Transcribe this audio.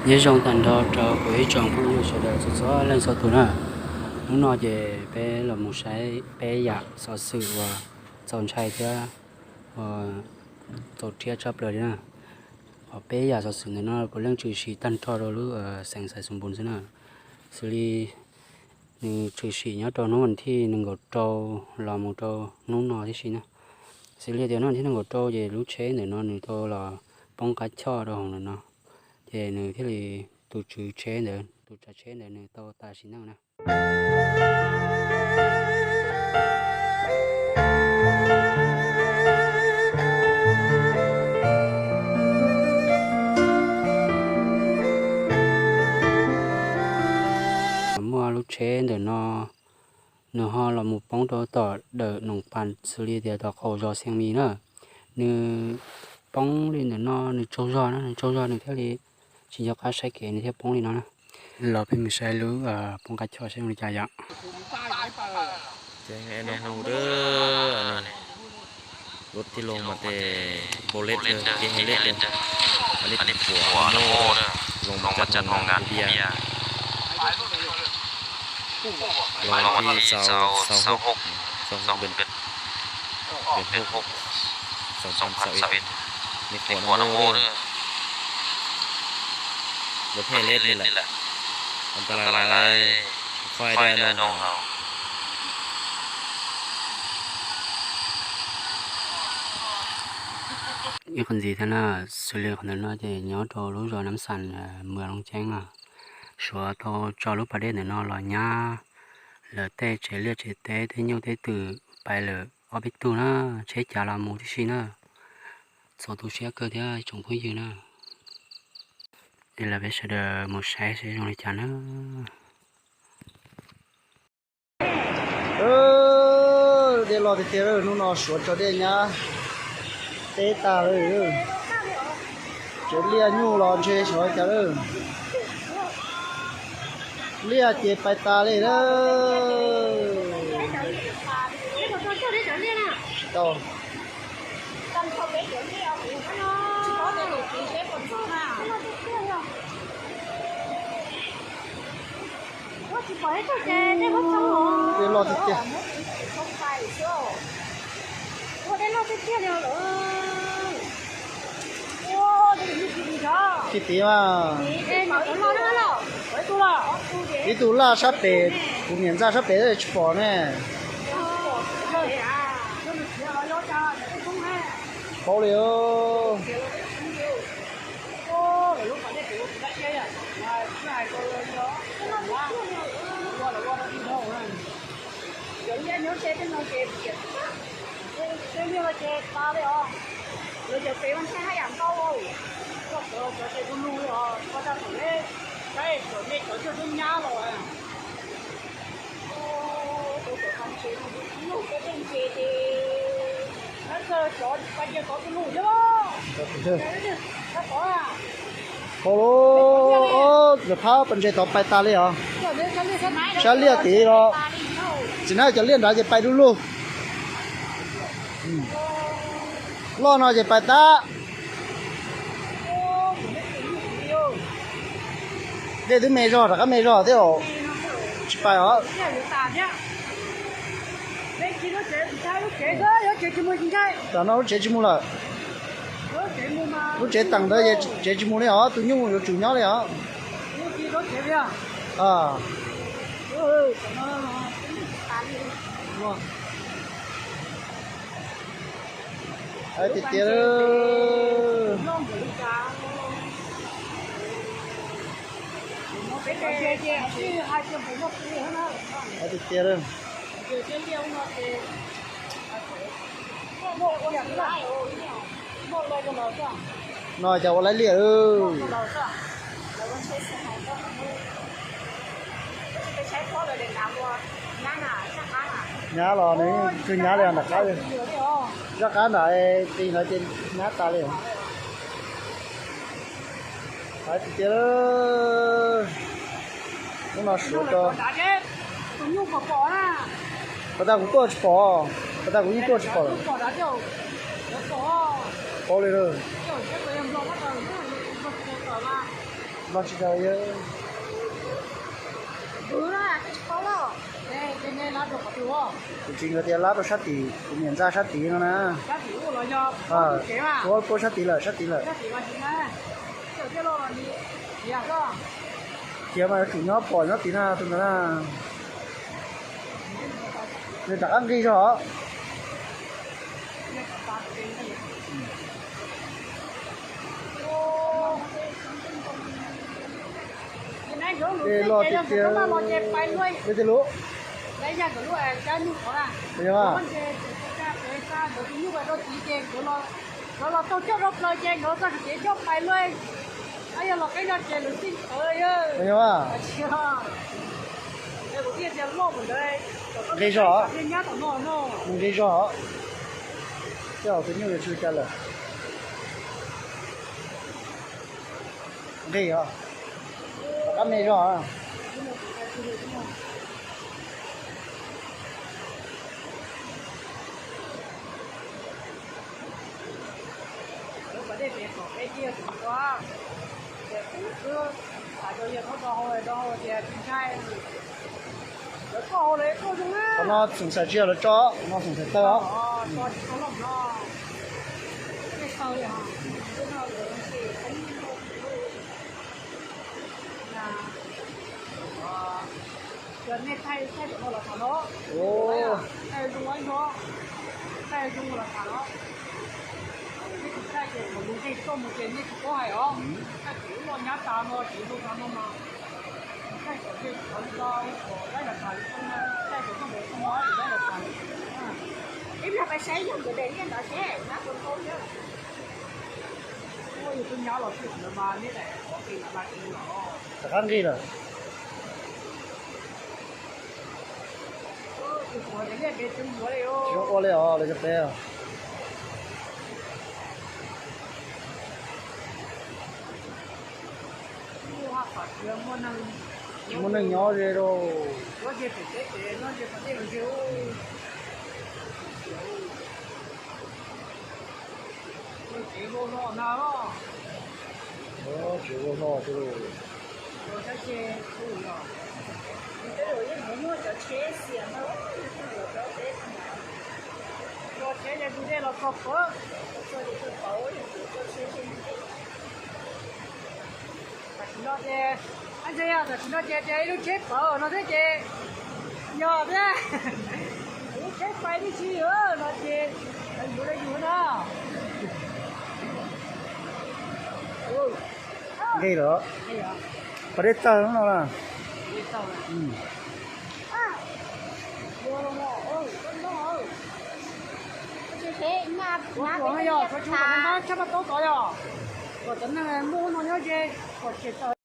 Nyob zoo tag nrho rau kuv ib tsoom phooj ywg sawv daws txhua txhua leej txhua tus na. Hnub no ces peb los mus saib peb yam xov xwm uas txaus ntshai thiab uas txaus rhiab tshaj plaws li na. Qhov peb yam xov xwm ntawm no puav leej tshwm sim tag nrho rau lub xeev Xaiv Xus Npus xwb na. Xws li nws tshwm sim nyob rau hnub vas thij nees nkaum rau los mus rau hnub no tib si na. Xws li tias hnub vas thij nees nkaum rau ces lub tsheb ntawm no nws tau los poob qab choj rau hauv ntawm no, ces nws thiaj li, tus tswv tsheb ntawd, tus tsav tsheb ntawd nws tau tas sim neej na. Muaj lub tsheb ntawm no, nws ho los mus poob rau tom dawm Noom Pas xws li tias tom qaum zos Xiav Mis na. Nws poob li ntawm no nws tsaug zog na, nws tsaug zog nws thiaj li tsis nco qab saib kev nws thiaj poob li no na. Los peb mus saib lub poob qab choj saib zoo li cas yom. Rub tij laug mas tes npau lej, kev heev lej, lej puas no, loos mas cas no ngas dia. Loos thij sáu, sáu hốc, sáu hốc bên, bên hốc, sáu trăm sáu ít, nej khổ lắm ư. Lawv phem lej li lawm, an ta lais lawm, khoai daj doo hau. Ib qho ntxiv thiab na, xws li qhov ntawm no ces nyob rau lub zos Nab Xas, Mws Loos Ceeb no, Suav tau tso lub pas dej ntawm no los nyab lawm tej tsev liaj tsev teb, tej nyuj tej twm pais lawm ob peb tug na, tsheb cav los mus tib si na. Txaus tu siab kawg thiab tsoom phooj ywg na. Es los peb sawv daws mus saib saib zoo li cas na. Dej loj tiag tiag, hnub no Suav tso dej nyab teb tag lawm. Tsev liaj nyuj los ntshe xyov cas lawm. Liaj ces pais tas li lawm. Dej loj tiag tiag. Tib tiv mas, ib tug laj sab pem, kuv niam ntxaj sab pem tsis pom ne. Paub li. Cov liaj nyob tsev tej no ces, tej liaj no ces tas li os. Lawv cov pem mas ntshai haj yam ntau. Koj cov, cov ces du lug li os, koj tag thaum neb saib cov nej cov cog tub nyab los. Cov pas ntses, lub cov tej ntses ces, cov pas ntses tod du lug thiab. Hau, lawv phab pas ntses tod pais tas li os. Sab liaj tid los, txiv nab cov liaj nrad ces pais du lug. Loj no ces pais tab. Dej twb me zog, rov qab me zog thiab os. Tsis pais os. Tam no lub tsev tsis mus lawm. Lub tsev teem ntawd tsev tsis mus li os, tus nyuj yuav tsum nyob li os. Hais tiag tiag, hais tiag tiag. No cas ua laib liaj. Nyab los nws kawg nyab li nram qab. Zaj qab nram ti no ces nyab tas li. Hais tiag tiag, hnub no Suav tso. Pas tas kuv tuaj tsis pom, pas tas kuv yeej tuaj tsis pom lawm. Paub li lawm. Los tsis tau yog. Tus txiv nkawd tias lab rau sab tim, tus niam ntxa sab tid no na. Puab puab sab tid lawm, sab tid lawm. Khiav mas yuav tsum nyob pom nyob tid na tus ntawd na. Nws rov qab nqig zog os. Tej loj tiag tiag. Tej lub. Yog. Nkawd los taug coj rau plaws ces nkawd txoj kev coj pais luaj. Yog los qeb no ces lawv txij tawv. Yog. Nqig zog, nqig zog. Tej zaum tus nyuj yuav tsis ua cas lawm. Nqig os, rov qab me zog. Qhov no txhoov xaiv tsis yog lawv tso, qhov no txhoov xaiv tawg os. Yog nej thaij thaij tom no los tham no. Thaij zoo ib no, thaij zoo los tham no. Nej tsis thaij ces thaum lub nqig tuaj mus ces nej tsis paub hais os. Thaij thaum lub loj nyab tas no tsis zoo tas no mas. Thaij kom ze kom zoo kom laib los tham li no, thaij kom koj mus koj mus laib los tham. Ib pliag pais saib yog nkawd daim liaj ntawd seb nab puas tau thiab. Ua yus tus nyab los tsis ntawd mas neb daim qhov qis mas mas tsis los. Rov qab nqig lawm. Tsis ua li os, lawv cov peb. Tsis muaj neeg nyob ze rau. Tsev vau hlo xwb lauj. Tsev ces tus dej los txog pawv, tam sim no ces, ab, ntxhe yog tam sim no ces tias ib lub tsheb pawv no thiab ces yog thiab, lub tsheb pais tib si no ces yuav rau yus na. Nqig lawm, pas dej tawg no na. Yog, tshab pas taub tod yog, kom cov neeg muaj no nyob ze, kom tseem tawm.